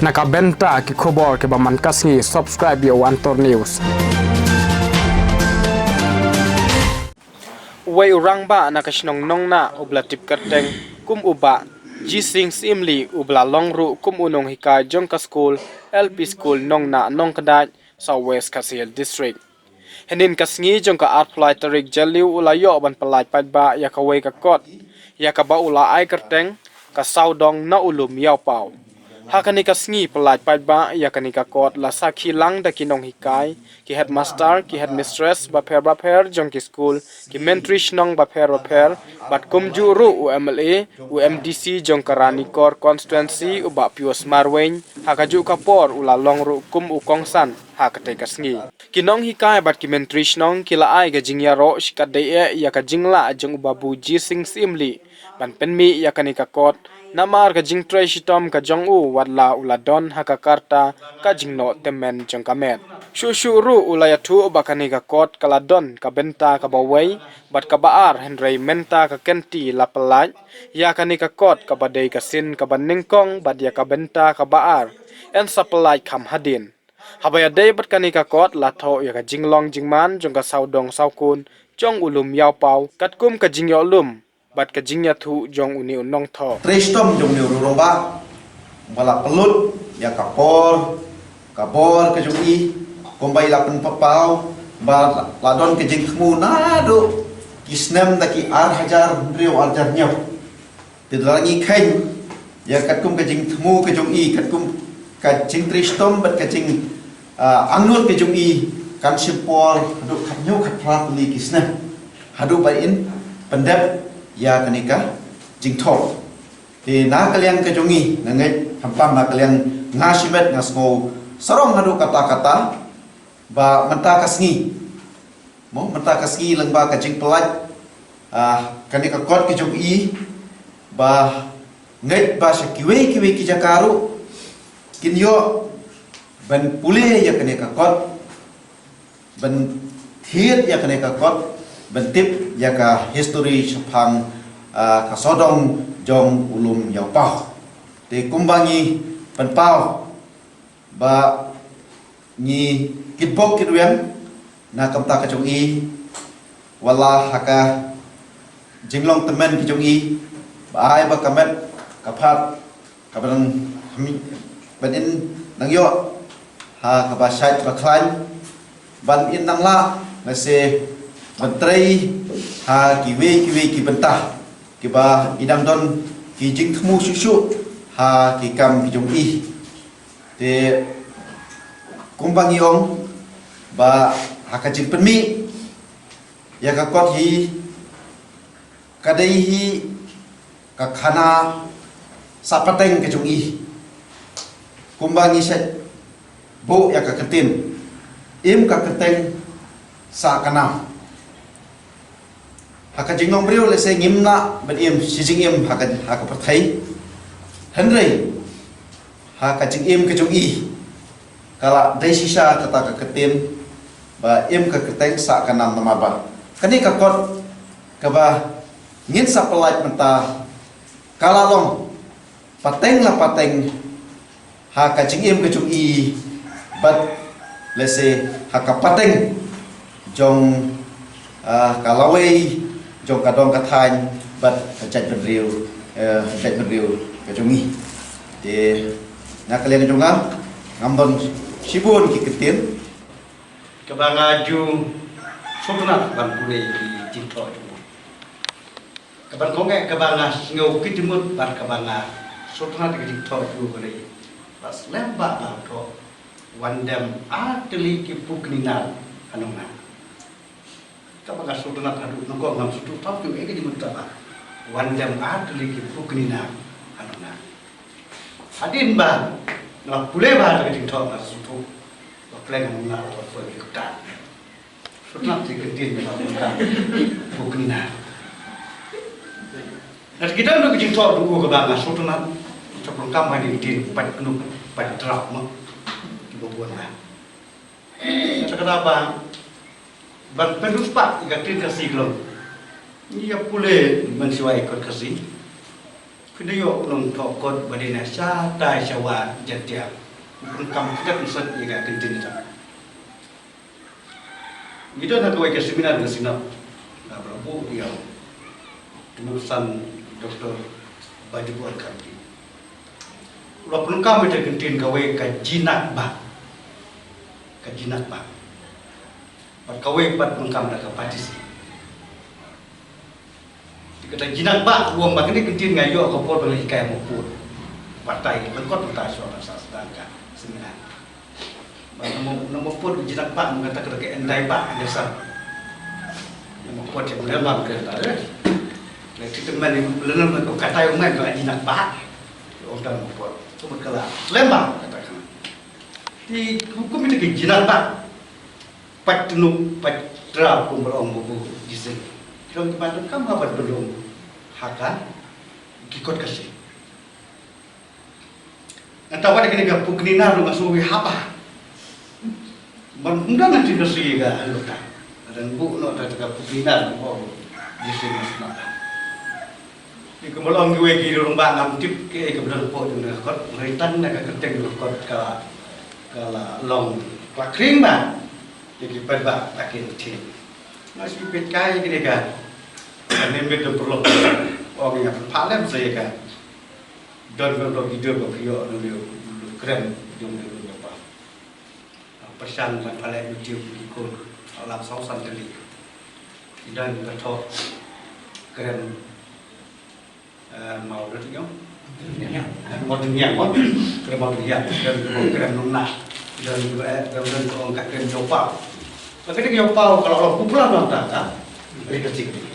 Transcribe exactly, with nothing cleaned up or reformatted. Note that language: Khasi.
Na ka bynta ki khubor kiba man ka sngi, subscribe ïa u Antor News. Uwei u rangbah na ka shnong Nongnah uba la tip kyrteng kum u Bah Jising Syiemlieh, uba la long ruh kum u nonghikai jong ka skul L P School Nongnah Nongkdait, South West Khasi Hills District. Hynnin ka sngi jong ka arphew lai tarik Jylliew u la ïoh ban pyllait paidbah ïa kawei ka kot ïa kaba u la ai kyrteng ka Sawdong na u Lum Ïawpaw. Ha kane ka sngi pyllait paidbah ïa kane ka kot la sakhi lang da ki nonghikai, ki headmaster, ki headmistress bapher bapher jong ki skul, ki myntri shnong bapher bapher, bad kumjuh ruh u M L A, u M D C jong ka Ranikor constituency u Bah Pius Marwein, ha kajuh ka por u la long ruh kum u kongsan ha katei ka sngi. Ki nonghikai bad ki myntri shnong ki la ai ka jingïaroh shikatdei eh ïa ka jinglah jong u Babu Jising Syiemlieh ban pynmih ïa kane ka kot, namar ka jingtrei shitom ka jong u watla u la don ha ka karta ka jingnoh tymmen jong ka met. Shuh shuh ruh u la ïathuh ba kane ka kot ka la don ka bynta kaba wei bad kaba ar, hynrei mynta ka kynti la pyllait ïa kane ka kot kaba dei ka sien kaba nyngkong bad ïa ka bynta kaba ar yn sa pyllait kham hadien. Haba ïadei bad kane ka kot la thoh ïa ka jinglong jingman jong ka sawdong sawkun jong u Lum Ïawpaw katkum ka jingïoh lum bad ka jingïathuh jong une u nongthoh. Trei shitom jong une u rangbah ba la pynlut ïa ka por ka bor ka jong i, kumba i la pynpaw ba la don ka jingthmu naduh ki snem da ki ar hajar hynriew ar hajar hynñiew. Te lada ngi kheiñ ïa katkum ka jingthmu ka jong i, katkum ka jingtrei shitom bad ka jing, ah, angnud ka jong i, kan shim por haduh khathynñiew khatphra tylli ki snem haduh ba in pyndep ïa kane ka jingthoh. Te na ka liang ka jong i, nga ngeit khamtam na ka liang nga shimet nga sngew sarong haduh katta katta ba mynta ka sngi, mo, mynta ka sngi lyngba ka jingpyllait, ah, kane ka kot ka jong i, ba ngeit ba sha kiwei kiwei ki jaka ruh kin ïoh ban pule ïa kane ka kot, ban thied ïa kane ka kot, ban tip ïa ka history shaphang, ah, ka sawdong jong u Lum Ïawpaw. Te kumba ngi pynpaw ba ngi kitbok kitrwiang na ka bynta ka jong i, watla ha ka jinglong tymmen ka jong i, ba ai ba ka met ka phad kaba nang hmi, ban in nang ïoh ha kaba shait ba khlaiñ, ban in nang lah lehse ban trei ha kiwei kiwei ki bynta kiba i dang don ki jingthmu shuh shuh ha ki kam ki jong i. Te kumba ngi ong ba ha ka jingpynmih ïa ka kot hi, ka dei hi ka khana sah pateng ka jong i. Kumba ngi shait buh ïa ka ktien, im ka kyrteng sah ka nam. Ha ka jinglong briew lehse ngim lah ban im shi jingim ha ka, ha ka pyrthei. Hynrei ha ka jingim ka jong i, ka la dei shisha kata ka ktien ba im ka kyrteng sah ka nam, namar ba kane ka kot kaba ngin sa pyllait mynta ka la long pateng la pateng ha ka jingim ka jong i, bad lehse ha ka pateng jong, ah, ka lawei jong ka dong ka thaiñ bad ka jaitbynriew, eh, jaitbynriew ka jong i. Te na ka liang jong nga ngam don shibun ki ktien. Kaba nga ju sngewtynnat ban pule ki jingthoh jong u. Kaban kong eh, kaba nga sngew kynjemut bad kaba nga sngewtynnat ki jingthoh jong u ka dei ba slem ba ba thoh, wan dem ar tylli ki pukni nar ha Nongnah. Kaba nga sngewtynnat haduh nyngkong ngam sngewthuh thaw jong eh ka jingmut kaba wan dem ar tylli ki pukni nar ha Nongnah. Hadien ba nga la pule bha ïa ka jingthoh nga sngewthuh ba pleng ha Nongnah la poi ki kta. Sngewtynnat ïa ka ktien ba la pynkan pukni nar. Nga te ki dang da ka jingthoh jong u kaba nga sngewtynnat. Sa pynkan ba ïa ka ktien pat knuk pat drap ma kiba bun ba. Sa kata ba ban pynduspah ïa ka ktien Khasi ka long, ngi ïa pule mynshuwa ïa ka kot Khasi. Pynïoh nongthoh kot ba dei na shatai shawa Jaintia. Pyndonkam kdep nsot ïa ka kyntien jong. Ngi don ha kawei ka seminar ka Synod, la buh ïa u Tymmen Basan Doktor Baidubuan Kharki. La pyndonkam ïa ka kyntien kawei ka jinakbah. Ka jinakbah. Bad kawei pat pyndonkam da ka patisi. Kata jinakbah, u ong ba kane ka kyntien nga ïoh ka por ba nga hikai mo pud. Batai lyngkot batai shuwa ban sa sdang ka seminar. Ba namo namo pud jinakbah, mo kata ka dei ka endaibah, ïa sa. Namo pud ïa mo lembam kata, eh. Lei ti temen ni lenen ko katai umai ba jinakbah. Ong ta mo pud. Ko ba kala lembam kata ka. Ti hukum ïa ka jinakbah. Pat tynuk, pat tra kumba la ong u Babu Jising. Ki long ki ban donkam ha ban pynlong ha ka ki kot Khasi. Nangta wat kane ka pukni na ruh nga sngew haba. Ban ym don nanti na sui ka halor ta. Dang buh noh ta ka pukni na ruh u Babu Jising na sui. Ni kumba la ong kiwei ki rangbah ngam tip kiei kiba don hapoh jong ka kot, hynrei tang na ka kyrteng jong ka kot ka, ka la long, ka la khring bha ïa ki paidbah ba kin thied. Nga shu peit kai ïa kane ka, ka niam miet jong paralok, ong ïa pynphah lem sa ïa ka. Don ka, don ki dur ba phi ïoh na u krem jong u Jong Pau. Pyrshang ban pynlait YouTube ki khun, ha u lam saw san tylli. Ki don ka thoh krem, eh, Mawdynñiang. Mawdynñiang, mo. Krem Mawdynñiang, krem, krem Nongnah. Ki don, eh, krem, don ka ong ka krem Jong Pau. Ka krem Jong Pau ka la long popular nangta ka ri Khasi.